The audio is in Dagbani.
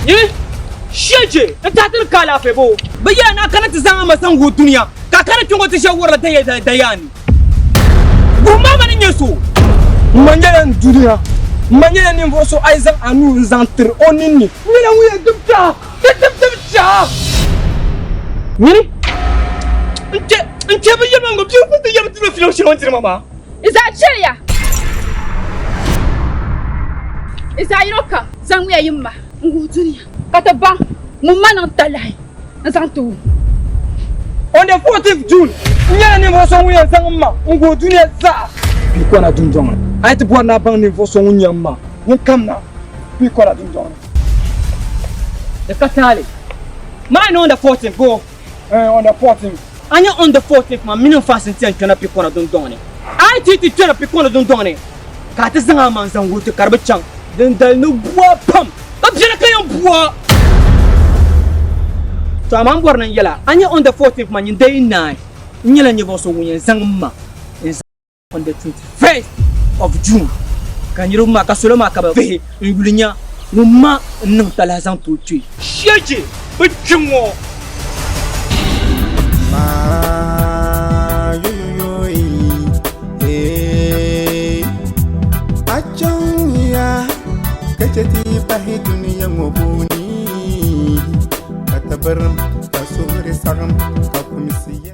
Ni sheje n tahi ti ni ka alaafee bo. Bɛ yɛla ni a kana ti zaŋ a ma zaŋ wuhi dunia, ka a kana kpe ŋɔ ti ʒe wurila daya dayaani. Guhim maa ma ni nyɛ so. M ma nyɛla n dunia. M ma nyɛla ninvuɣ so a yi zaŋ a nuu n-zaŋ tir o ninni. N nyɛla ŋun yɛn dim tɛha, ka dim dim tɛha. Nyini n-kpe n-kpe bɛ yɛm ŋɔ bɛ ku ti yɛm ti lo filaŋ shɛli o ni tiri ma maa. N zaa chɛliya. N zaa yino kam zaŋmiya yi ma n-wuhi dunia, ka ti baŋ ŋun ma niŋ talahi n-zaŋ ti o. On the 14th June, n nyɛla ninvuɣ so ŋun yɛn zaŋ m ma n-guhi dunia zaa. Pikɔna dundɔŋ ni. A yi ti bɔri ni a baŋ ninvuɣ so ŋun nyɛ m ma, ŋun kamina Pikɔna dundɔŋ ni. Di ka taali. Maa ni on the 14th boo? Eh, on the 14th. A nya on the 14th maa mini n faasi n-ti yɛn kpɛna Pikɔna dundɔŋ ni. A yi ti yi ti kpɛna Pikɔna dundɔŋ ni, ka a ti zaŋ a maŋ zaŋ wuhi ti ka di bi chaŋ. Dindali ni bua pam ka biɛla ka yɛn bua. To amaa m bɔri ni n yɛl a, a nya on the 14th maa nyin deei naai n nyɛla ninvuɣ so ŋun yɛn zaŋ m ma n-zaŋ on the 21st of June ka niriba maa ka salo maa ka bɛ vihi n yuli nya ŋun ma n niŋ talahi zaŋ ti o kpee. Shɛji bi kpi ŋɔ. A chaŋ ya ka chɛ ti pahi dunia ŋɔ puuni, ka tabirim, ka suhuri saɣim, ka kumsi yɛra.